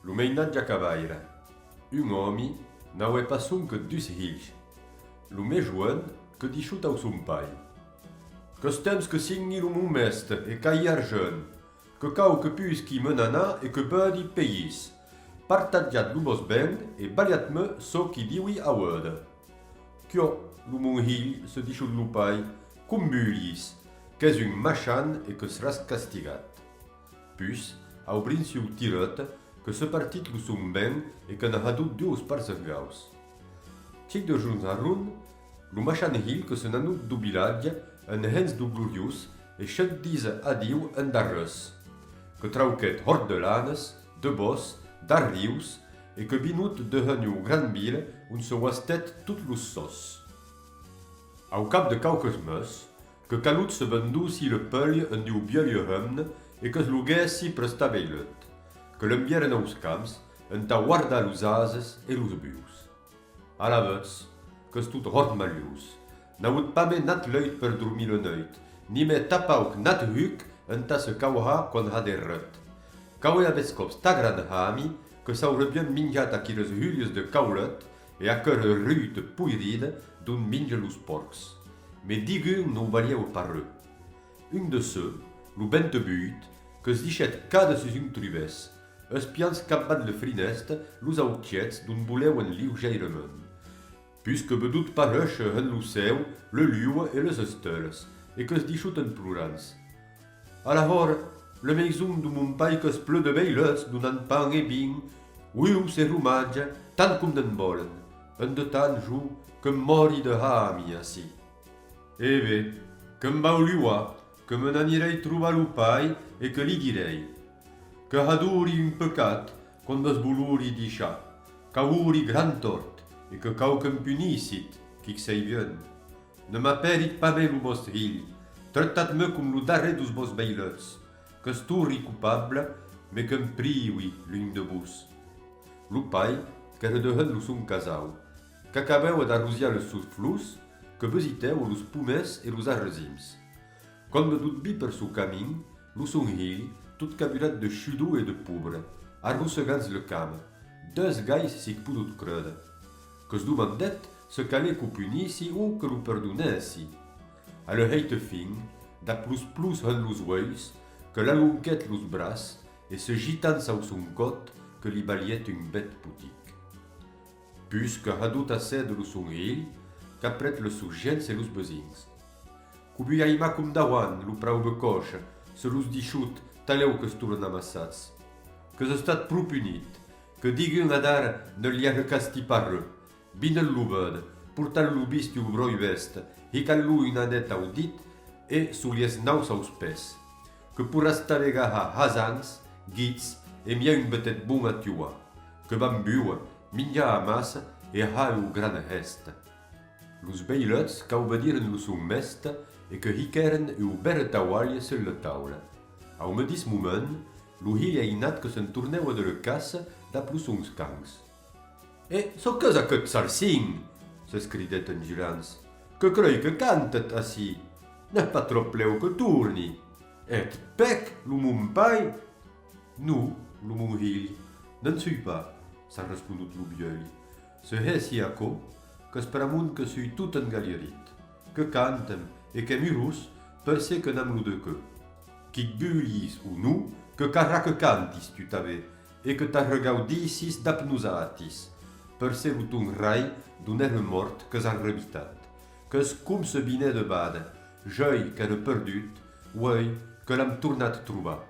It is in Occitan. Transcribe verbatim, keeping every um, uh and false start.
Lo mainatge acabaire. Un òmi n'avè pas sonque dus hilhs. Lo mei joen que dishut au son pair: Qu'es temps que signi lo mon mèste e qu'ayi argent, que cau que pusqui me n'anar e que vedi país. Partatjatz lo vòst ben e balhatz-me çò qui diui auede. Quiò, lo mon hilh, se dishut lo pair, com vulhis, qu'ès un machan e que seràs castigat. Pus, aubrint siu tiret, que se partit lo son ben e que n'ac hadut duas parts egaus. Chic de jorns arron, lo machan hilh que se n'anut deu vilatge en hens deu gloriós e shens díser adiu en darrés, que trauquet hòrt de lanas, de bòscs, d'arrius e que vinut dehens ua gran vila on se guastèt tots los sòs. Au cap de quauques mes, que calut se vendussi le pelh en deu vielh hemne e que's loguèssi per estar veilet, que l'envièren aus camps entà guardar los ases e los buus. Alavetz, qu'estut hòrt malurós, n'avut pas mei nat leit per dormir le neit, ni mei tapauc nat huc entà se cauhar quan hadè hred. Qu'avè a vescòps ta gran hami que s'aurè bien minjat aqueras hulhas de caulet e aquera ruita poirida dont minjan los pòrcs. Mei digun n'au valièva pas re. Un de se, lo vente buit, que's dishèt cada sus un trubès, espiants capvath le frinèsta los aucièths dont volèvan liugeirament. Pus que vedut paréisher hens lo cèu le lua e les estelas, e que's dishut en plorants: Alahòra, le maison deu mon pair qu'es ple de veilets donant pan e vin, ueus e hromatge, tant com ne'n vòlen. En de tant, jo, que'm mòri de hami ací. E be, que'm vau luar, que me n'anirèi trobar lo pair e que li dirèi: Que hadori un pecat quan vos volori dishar, qu'avori gran tòrt e que cau que'm punissit, quic sei bien. Ne m'aperit pas mei lo vòste hilh, tractatz-me com lo darrèr deus vòstes veilets, qu'estori copable, mei que'm privi lunh de vos. Lo pair qu'èra dehens lo son casau, qu'acabèva d'arrosiar les sos flors, que vesitèva los pomèrs e los arresims. Quan vedut vir per sou camin lo son hilh, tot caburat de shudor e de pobre, arrossegants le cama, dus gais s'ic podut créder, que's domandèt se calè que'u punissi o que lo perdonèssi. A le hèita fin, dab los plors hens los uelhs, que l'alonquèt los braç e se gitant aus son còth que li balhèt un bèth potic. Pus que hadut assè de lo son hilh, qu'aprèt les sons gents e los vesins. Que'u vei aimar com davant, lo praube còche, se los dishut, talèu qu'estòren amassats. Qu'es estat pro punit, que digun adara ne li arrecasti pas re. Vinetz lo véder, portatz-lo viste ua bròi vèsta, hicatz-lo un anèth au dit e solièrs naus aus pès. Que porràs tanben gahar hasans, guits e miar un betèth bon a tuar. Que vam búer, minjar amassa e har ua grana hèsta. Los veilets qu'aubediren lo son mèste e que hiquèren ua bèra taualha sus la taula. Au medís moment, lo hilh ainat que se'n tornèva de le caça dab los sons cans. E çò qu'es aqueth sarcin? S'escridèt en jurants. Que crei que cantet ací? N'es pas tròp lèu que torni. Eth pèc, lo mon pair? Non, lo mon hilh, ne'n sui pas, s'arresponut lo vielh. Se hèsi aquò, qu'es pr'amont que sui tot engalherit. Que cantem e qu'èm urós per se que n'am lo de qué. Quic vulhis o non, que carrà que cantis tu tanben, e que t'arregaudissis dab nosatis, per se lo ton hrai dont èra mòrt que's a revitat, qu'es com se vinè de vàder, joi qu'èra perdut, uei que l'am tornat trobar.